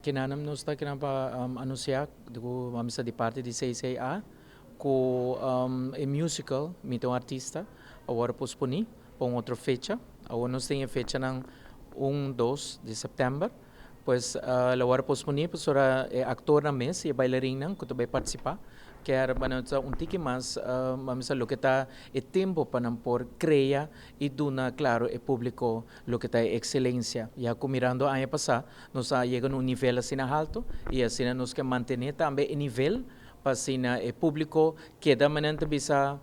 Kinan nos ta kinan pa anuncia cu ami di parti di CCA cu e musical Mi Ta un Artista awor posponi pa un otro fecha. Awor nos tin fecha nan 1, 2 di september. Pues awor posponi pa e actor nan mes y bailarin nan cu tambe participa. Kier un tiki mas, ban bisa, loke ta e tempo pa nan por crea y duna, claro, e publico loke ta excelencia. Ya cu mirando aña pasa, nos a yega na un nivel asina halto y asina nos kier mantene tambe e nivel pa asina e publico keda manera bisa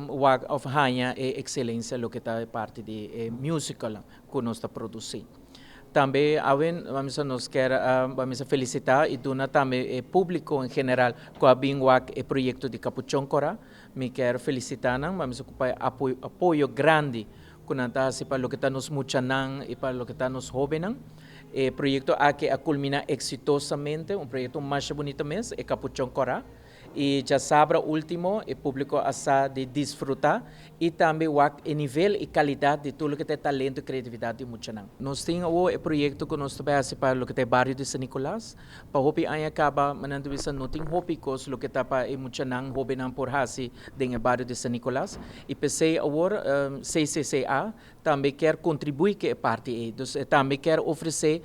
wak of haya e excelencia loke ta parti di e musical cu nos ta produci. Tambe awe ban nos kier ban felicita y duna tambe e publico en general cu a bin wak e proyecto di Capuchon Cora. Mi kier felicita nan, ban pa apoyo grandi cu nan ta pa loke ta nos muchanan y pa loke ta nos hobennan. E proyecto aki a culmina exitosamente, un proyecto mas bunita mes, e Capuchon Cora. Y diasabra ultimo, e publico a sa di disfruta y tambe e nivel y calidad di tur loke ta talento y creatividad di muchanan. Nos tin e proyecto cu nos tambe pa loke ta bario di San Nicolas, pa hopi aña caba, manera bisa, no tin hopi cos loke ta pa e muchanan hobennan por hasi den bario di San Nicolas. Y p'esey awor CCCA tambe kier contribui cu e parti ey. Dus tambe kier ofrece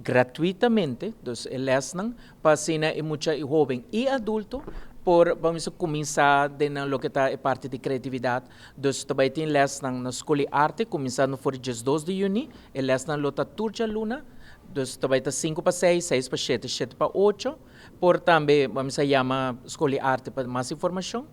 gratuitamente, dus lesnan, pa asina e mucha y hoben y adulto por, ban cuminsa den loke ta e parti di creatividad. Dus tambe tin lesnan na Scol di Arte, cuminsando for dia 2 di juni, e lesnan lo ta tur dialuna, dus tambe ta 5 pa 6, 6 pa 7, 7 pa 8. Por tambe, ban yama Scol di Arte pa mas informacion.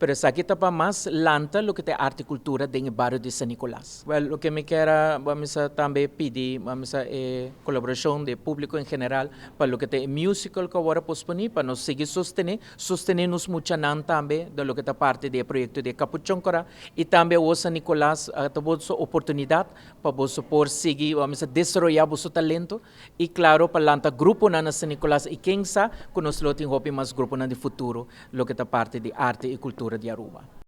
Pero esaki ta pa mas lanta loke ta arte y cultura den bario di San Nicolas. Well, loke mi kier, ban tambe pidi, ban e colaboracion di publico en general pa loke ta musical cu awor posponi, pa nos sigui sostene nos muchanan tambe di loke ta parti di proyecto di Capuchon Cora y tambe o San Nicolas ta bo oportunidad pa bo por sigui, ban desaroya bo talento y, claro, pa lanta grupo na San Nicolas y ken sa cu nos lo tin hopi mas grupo na futuro loke ta parti di arte y cultura di Aruba.